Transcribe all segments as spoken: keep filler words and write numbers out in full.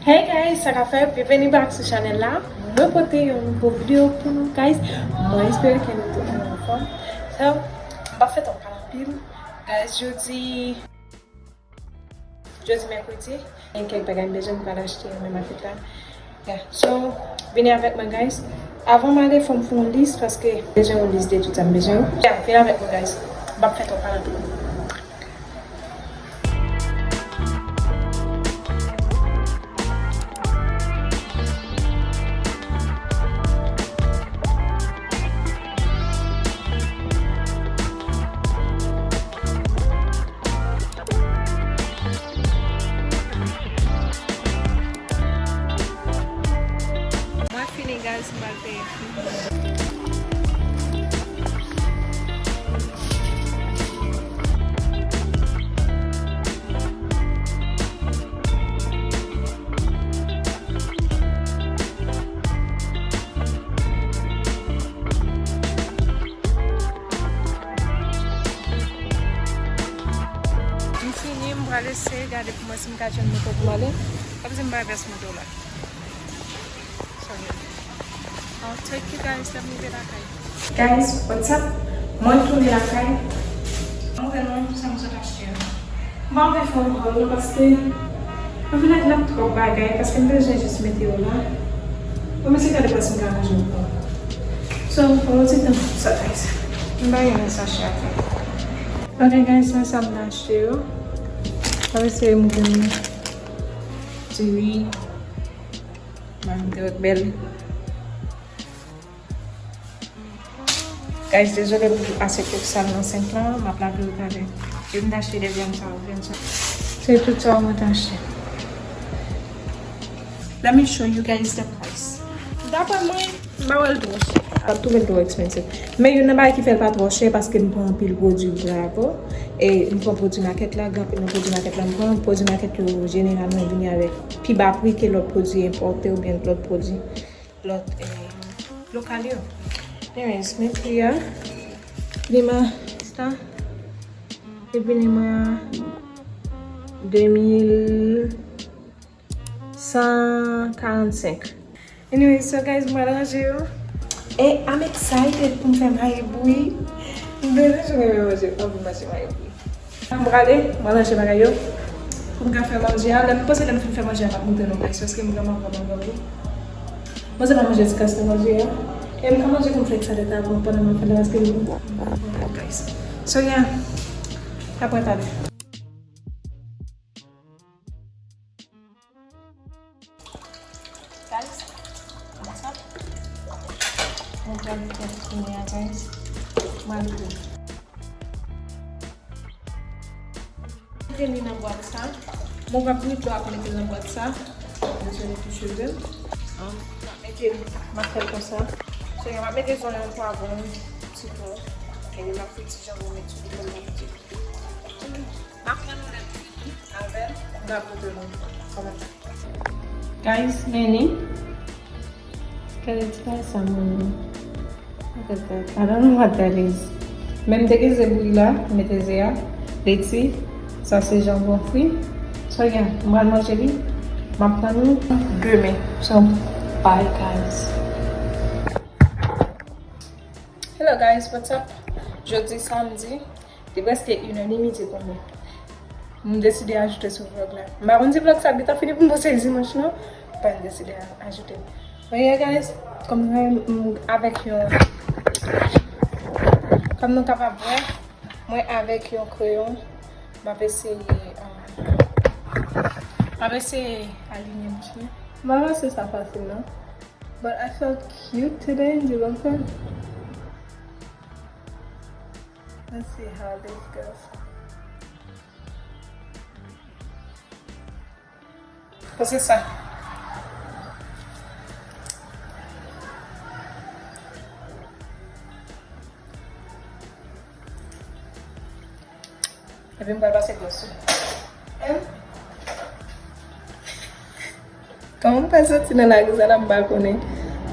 Hey guys, sa k ap fèt? Byenveni back sou chanèl la. Mwen pote yon nouvo videyo pou nou guys. Mwen espere ke nou tout anfòm. So, m p ap fè twòp pale anpil. Guys, jodi, jodi mèkredi, gen kèk bagay m bezwen m pral achte nan makèt la. Yeah. So, vini avèk mwen guys. Avan m ale, fò m fè yon lis paske m bezwen yon lis de tout sa m bezwen. Yeah, vini avèk mwen guys. M p ap fè twòp pale anpil. Mwen fini guys, m pral peye. M fini, m pral eseye gade pou mwen si m ka jwenn moto pou m ale. Kòmsi m pa vès moto la. Sorry. I'll take you guys, lè m rive lakay. Guys, what's up? Mwen tounen lakay. Mwen montre nou sa m sot achte a. M pa anvi fè yon haul paske anfèt la gen twòp bagay paske m bezwen jis mete yo la. Bon, mwen se gade pou si m ka ranje yo pou mwen. So, pran yon ti tan pou sa guys. M pa renmen sachè atè. Ok guys, men sa m te achte yo. Sa se m gen diri. Mwen te wè bèl. Guys, dezole pou asyèt yo k sal nan senk lan, m ap lave yo talè. Yo m t achte de vyann sa yo, vyann sa. Se tout sa mwen t achte. Let me show you guys the price. Daprè mwen, m pa wè l twò chè. M pa twouve l twò expensive. Men youn nan bagay ki fè l pa twò chè, paske m pran anpil pwodui Bravo. E m pran pwodui makèt la, gen anpil nan pwodui makèt la m pran. Pwodui makèt yo jeneralman vini avèk pi ba pri ke lòt pwodui enpòte oubyen lòt pwodui, lòt, eh, lokal yo. Anyways, men pri a, Lima sa, epi Lima de mil san karannsenk. Anyway, so guys, mwen ranje yo. E I'm excited pou m fè mayi bouyi. M bezwen renmen manje, anvi manje mayi bouyi. M prale, mwen ranje bagay yo. Pou m ka fè manje a, lè m panse lè m fin fè manje a, m ap montre nou guys, paske m vrèman, vrèman grangou. Mwen se pa manje ti kras nan manje a. E m ka manje konflèks sa tèt avan pandan m ap fè la, paske m guys. So yeah, apre talè. Guys, what's up? Mwen pral mete kounye a, guys. Mwen pral mete. Mete li nan bwat sa. Mwen p ap brile dlo ap mete nan bwat sa. Dezole pou cheve m. M ap mete, m ap fè l konsa. So, m ap mete zonyon, pwavwon, sitwon. E m ap fè ti janbon, met sou li, m ap mete. M ap pran nou lèt avè l, m ap montre nou kòman sa. Guys, men li. Gade ti bagay sa, mwen. Look at that. I don't know what that is. Men m te gen ze bouyi la, m mete ze a, leti, sa se janbon fri. So yeah, m pral manje li. M ap pran nou demen. So, bye guys. Hello guys, what's up? Jodi samdi, li prèske inè edmi, se konbyen? M deside ajoute sou vlog la. M pa konn si vlog sa gentan fini pou m poste dimanch non. But m deside a-, ajoute. But yeah guys, kòm nou wè, m avèk yon, kòm nou kapab wè, mwen avèk yon kreyon, m ap eseye, um, m ap eseye alinye bouch mwen. M pa panse sa fasil non. But I felt cute today, you know what I'm saying? Let's see how this goes. Pase sa. Epi m pral pase glòs sou. Kòman m fè soti nan lari sa la, m pa konnen.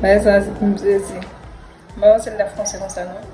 Bagay sa, m sezi. M pa panse l t ap fonse konsa non.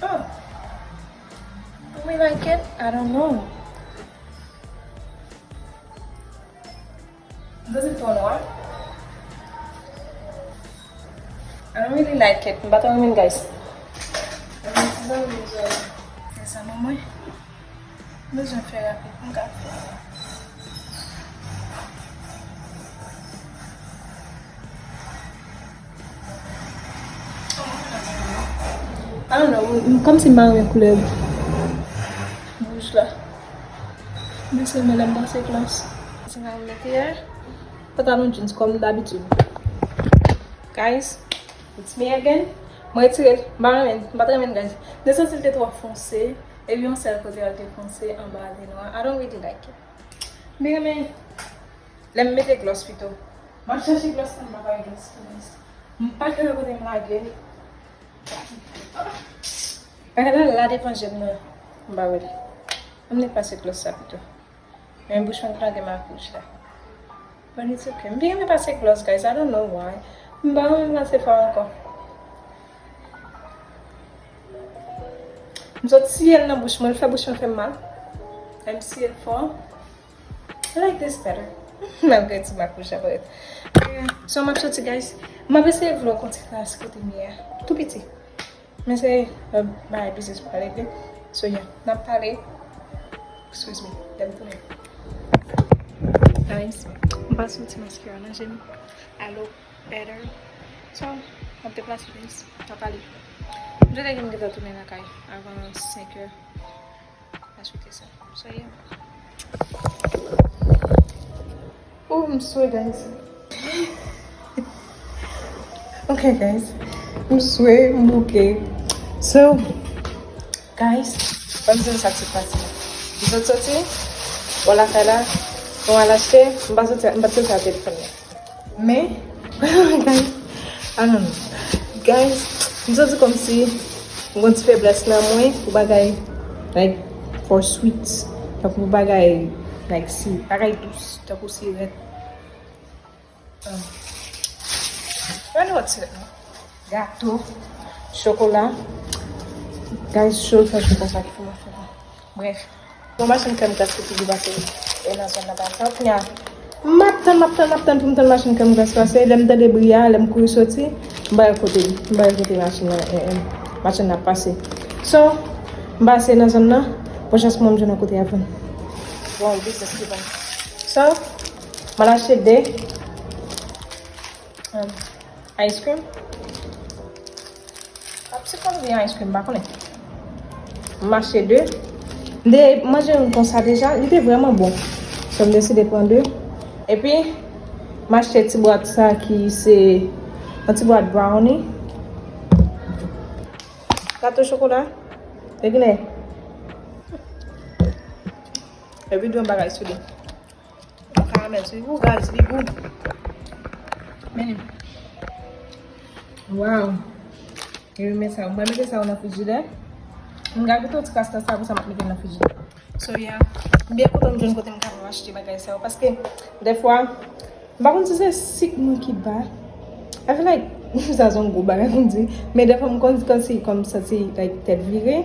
Oh. Do we like it? I don't know. Dozi tò nwa. I don't really like it. M pa tro renmen, guys. Mwen ti zanmi m zòrèy. Fè sa, manman. M bezwen fè rapid pou m ka fè. I don't know, m, m, kòmsi m pa renmen koulè wouj la. Men sèlman lè m pase klas. Se sa m mete a. Pantalon jeans kòm dabitid. Guys, it's me again. Mwen retire l. M pa renmen, m pa t renmen, guys. M te santi l te twò fonse. Epi yon sèl kote a l te fonse, anba a te nwa. I don't really like it. M renmen lè m mete gloss pito. M ap chache gloss la, m pa ka wè gloss la, guys. M pa ka wè kote m lage l. Bagay la la devan je m nan. M pa wè l. Ann pase gloss la pito. Men bouch mwen trage m ak wouj la. But it's okay. M byen renmen pase gloss, guys. I don't know why. M pa renmen pase fò ankò. M sot siye l nan bouch mwen, l fè bouch mwen fè m mal. Lè m siye l fò. I like this better. Malgre ti mak wouj la parèt. Yeah. So, m ap soti, guys. M ap eseye vlog yon ti kras kote m ye a. Tou piti. Men se, euh, bagay biznis pou pale de. So, yeah, n ap pale. Excuse me, lè m tounen. Guys, m pa soti maskara nan je m. I look better. So, m ap deplase, guys. N ap pale. M te di ke m gentan tounen lakay avan senkè. Ajoute sa. So, yeah. Oh, m swe, guys. Ok, guys. M swe, m bouke. So, guys, ban m di nou sa k sot pase. M sot soti, bò lakay la, mwen al achte, m pa soti, m pa t soti ak telefòn nan. Men, guys, I don't know. Guys, m santi kòmsi m gon ti feblès nan mwen pou bagay, like, for sweets. Tankou bagay, like, si, bagay dous, tankou sirèt. Um, ann wè ti lèt non. Gato, chokola. Guys, cho fè cho konsa ki fè m fè. Bref. Bon, machin krèm glas ki toujou pase e nan zòn nan pa m. Kounye a, m ap tann, m ap tann, m ap tann pou m tann machin krèm glas pase. Lè m tande bri a, lè m kouri soti, m pa wè kote li. M pa wè kote machin nan, eh, eh, machin nan ap pase. So, m pase nan zòn nan, bon chans mwen m jwenn yon kote ap vann. Bon, biznis ki vann. So, m al achte de, um, ice cream. Ap se konbyen ice cream, m pa konnen. M achte de. M te manje youn konsa deja, li te vrèman bon. So, m deside pran de. Epi, m achte ti bwat sa ki se yon ti bwat brownie. Gato chokola. Te genlè. Epi, de yon bagay sou li. Karamèl sou li gou, guys, li gou. Men. Wow. E men sa, mwen mete sa yo nan frijidè. M ka goute yon ti kras nan sa, pou sa m ap mete nan frijidè. So, yeah. M byen kontan m jwenn kote m ka achte bagay sa yo. Paske, dèfwa, m pa konn si se sik mwen ki ba. I feel like, sa se yon gwo bagay pou m di. Men dèfwa, m konn, konn si, kòm santi, like, tèt vire.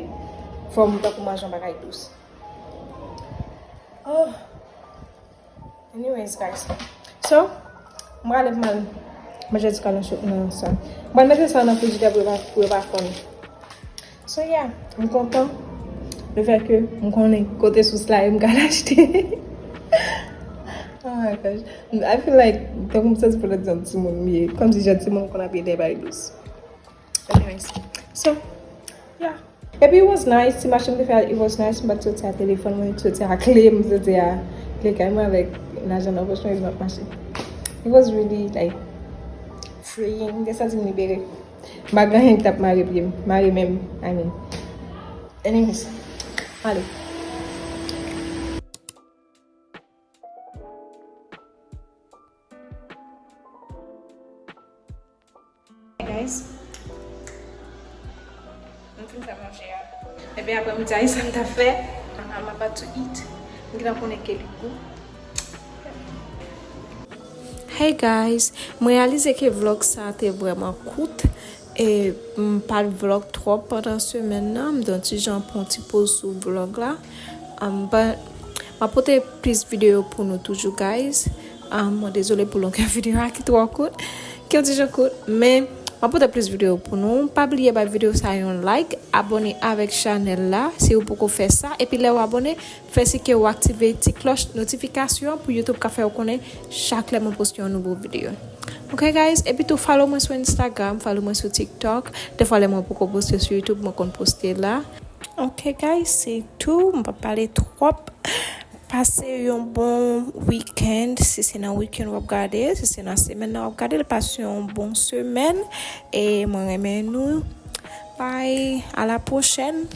Fò m tankou manje yon bagay dous. Oh. Anyways, guys. So, m prale pou m al manje ti kal nan cho-, nan sa. M pral mete sa nan frijidè pou yo pa, pou yo pa fonn. So, yeah, m kontan. Le fait que m konnen kote sous la ye, m ka al achte. Oh my gosh. I feel like, tankou m santi pou lòt jan timoun m ye. Kòmsi jan timoun konn ap ye dè bay dous. Anyways. So, yeah. Epi it was nice, ti mache m te fè a, it was nice, m pa t soti ak telefòn mwen, m t soti ak kle, m soti ak kle kay mwen avèk lajan nan pòch mwen, epi m ap mache. It was really, like, freeing, m te santi m libere. M pa gen anyen ki t ap mare pye m, mare men m, I mean. Anyways, ale. Guys, m fin fè manje a. Epi aprè midi a, sa m t ap fè, I'm about to eat. M gentan konnen ke li gou. Hey guys, m reyalize ke vlog sa te vrèman kout. E m pa t vlog twòp pandan semèn nan. M te yon ti jan pran ti poz sou vlog la. Um, but m ap pote plis videyo pou nou toujou, guys. Ah, mwen dezole pou longè videyo a ki twò kout, ki yon ti jan kout, men m ap pote plis videyo pou nou. Pa bliye bay videyo sa yon like, abòne avèk chanèl la si ou poko fè sa, epi lè w abòne, fè si ke w aktive ti klòch notifikasyon pou YouTube ka fè w konnen chak lè mwen poste yon nouvo videyo. Ok guys, epi tou follow mwen sou Instagram, follow mwen sou TikTok. Defwa lè mwen poko poste sou YouTube, mwen konn poste la. Ok guys, se tou, mwen pa pale twòp. Pase yon bon weekend, si se nan weekend w ap gade, si se nan semèn nan w ap gade, pase yon bon semèn. E mwen renmen nou. Bye, à la prochaine.